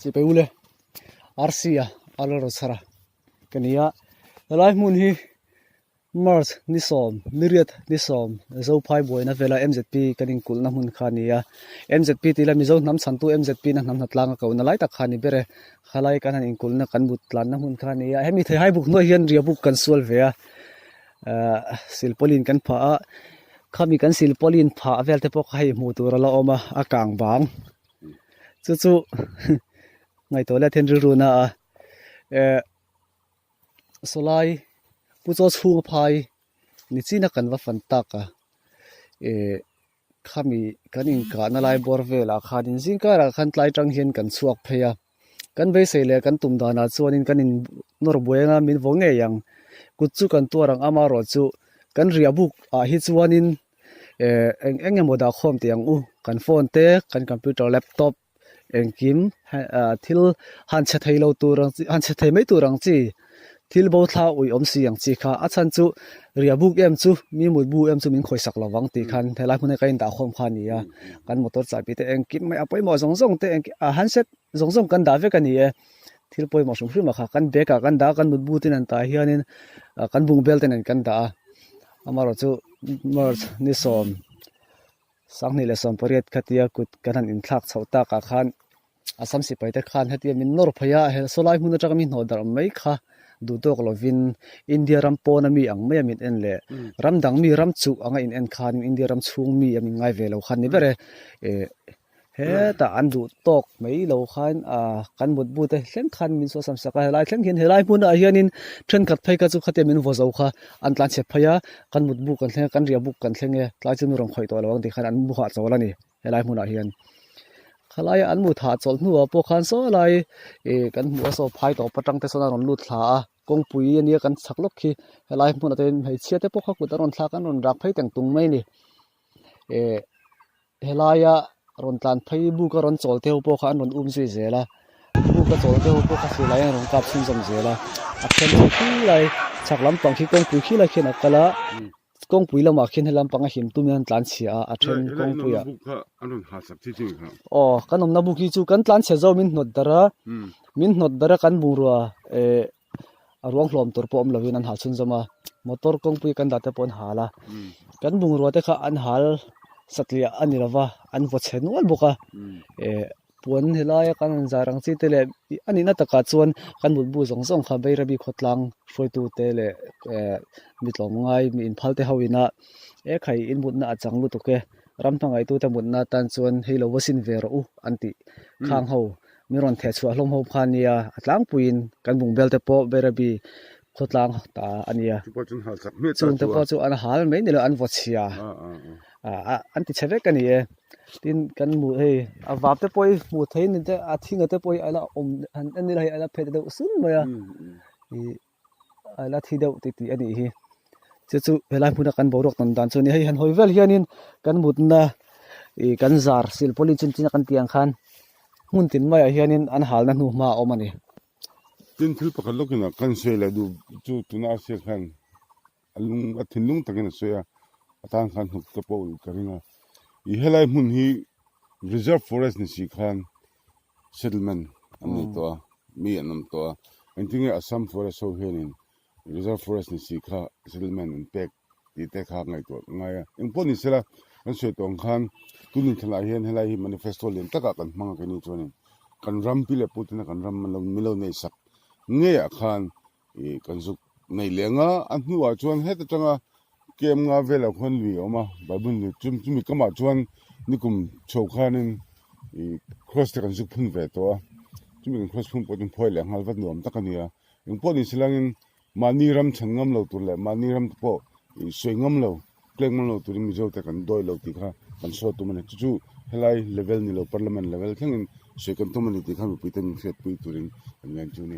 Chipai ule RC a Alor Rochhara ka ni a helai hmun hi March ni sawm ni riat ni sawm Zophai buaina vela MZP kan inkulhna hmun kha a ni a MZP tih ila Mizo hnam chhantu MZP na hnam hnatlang a kohna lai tak kha a ni ber e khalai kan han inkulhna kan but tlanna hmun kha a ni a hemi theihai buk hnuai hian riahbuk kan sual ve a ahh silpawlin kan phah a khami kan silpawlin phah vel te pawh kha hei hmuh tur a la awm a a kang bang chu chu ngaihtuah leh then rilru na a eh sawlai pu chaw chhung a phai ni chin a kan va fan tak a eh khami kan inkahna lai bawr velah khanin zing karah khan tlai tang hian kan chhuak phei a kan beisei leh kan tum danah chuanin kan in nawr buai anga min vaw ngei ang kut chu kan tuar ang amaherawh chu kan riah buk ah hi chuanin eh eng eng emaw dah khawm teh ang u kan phone te kan computer laptop engkim ah thil han chhe thei lo tur ang chi han chhe thei mai tur ang chi thil bo thla ui awm si ang chi kha a chhan chu riah buk em chu mi mut bu em chu min khawi sak lo vang tih khan helai hmun hi ka indah khawm kha a ni a kan motor chahbi te engkim mai a pawimawh zawng zawng te engkim a handset zawng zawng kan dah vek a ni e thil pawimawh hrim hrim ah kha kan bag ah kan dah a kan mut bu te nen tah hianin ah kan bungbel te nen kan dah a amaherawhchu march ni sawm Sanghnih leh 18 khatia kut kan han inthlak chhoh takah khan Assam sipai te khan hetia min nawr phei a, he sawlai hmun atanga mi hnawh darh mai kha duh tawk lovin India ram pawna mi ang maia min en leh ram dang mi ram chuh anga in en khanin India ram chhung mi a min ngai ve lo khan ni ber e. Hetah an duh tawk mai lo khan ah kan mut bu te thleng khan min suasam sak a, helai thleng hian helai hmunah hianin thenkhat phei kha chu khatia min vaw zo kha an tlan chhe phei a, kan mut bu kan thleng a, kan riah buk kan thleng e, tlai chu nu rawn khawih tawh lo ang tih khan an mu hah chawl a ni helai hmunah hian. Khalaia an mut hah chawlh hnuah pawh khan saw lai ih kan hmuh a saw phai tawp atang te sawn a rawn lut thla a, kawngpui ania kan chhak lawk khi helai hmunah te hian hmeichhia te pawh kha kut a rawn thlak a an rawn rak phei teng tung mai a ni. Ih. Helaia rawn tlan phei buk a rawn chawl te ho pawh kha an rawn um zui zel a buk a chawl te ho pawh kha silai an rawn kap chhunzawm zel a a then chu khilai chhak lampang khi kawngpui khilai khian a kal a kawngpui lamah khian he lampang a him tumin an tlan chhia a a then kawngpui ah aw kan awmna buk hi chu kan tlan chhe zo min hnawt darh a min hnawt darh a kan bungrua eh a ruang hlawm tur pawh awm lovin an hal chhunzawm a motor kawngpui kan dah te pawh an hal a kan bungrua te kha an hal satliah a ni lova an vaw chhe nual bawk a eh puan helai a kan han zar ang chi te leh a nihna takah chuan kan mutbu zawng zawng kha Bairabi khawtlang hruaitu te leh eh mi tlawmngai mi inphal te ho ina e khai in mutna a chang lutuk e ram hmangaihtu te mutna atan chuan hei lo va sin ve rawh u an tih khang ho. Min rawn theh chhuah hlawm ho kha a nia, a tlangpuiin kan bungbel te pawh Bairabi khawtlang ta a nia. Chung te pawh chu an hal mai ni lo, an vaw chhia an ti chhe vek a ni e. Tin kan hmuh hei a vap te pawh hi hmuh theih ni te a thinga te pawh hi a la awm han en ila hei a la phet deuh sun mai a, ih a la thi deuh ti tih a nih hi. Chu chu helai hmuna kan boruak tawn dan chu a ni. Hei han hawi vel hianin kan mutna ih kan zar silpawlin chun chin a kan tih ang khan hmun tin maiah hianin an halna hnu hma a awm a ni. Tin thil pakhat lawkin a kan sawi leh duh chu tuna a hriat khan a lung a thinlung takin a sawi a, a tan khan hnuk te pawh ulh ka ring a. Ih helai hmun hi reserve forest ni si khan settlement an nei tawh a, mi an awm tawh a, engtin nge Assam forest ho hianin reserve forest ni si kha settlement an pek tih te kha ngaihtuah ka ngai a, engpawh ni sela kan sawi tawh ang khan tun inthlanah hian helai hi manifesto lian takah kan hmang a keini chuanin kan ram pi leh pu tena kan ram an lo min lo neih sak ngeiah khan ih kan zuk nei leh ang a, a hnuah chuan heta tanga kem nga velah khuan lui a awm a bible lui chu chumi kamah chuan nikum chho khanin ih cross te kan zuk phun ve tawh a chumi kan cross phun pawh chu phawi leh nghal vat nuam tak a ni a engpawh ni silangin mahni ram chhan ngam lo tur leh mahni ram te pawh ih sawi ngam lo claim ngam lo turin Mizo te kan dawi lo tih kha kan sawi tum a ni chu chu helai level ni lo parliament level thlengin sawi kan tum a ni tih kha mipui ten min hriatpui turin kan ngen chu a ni.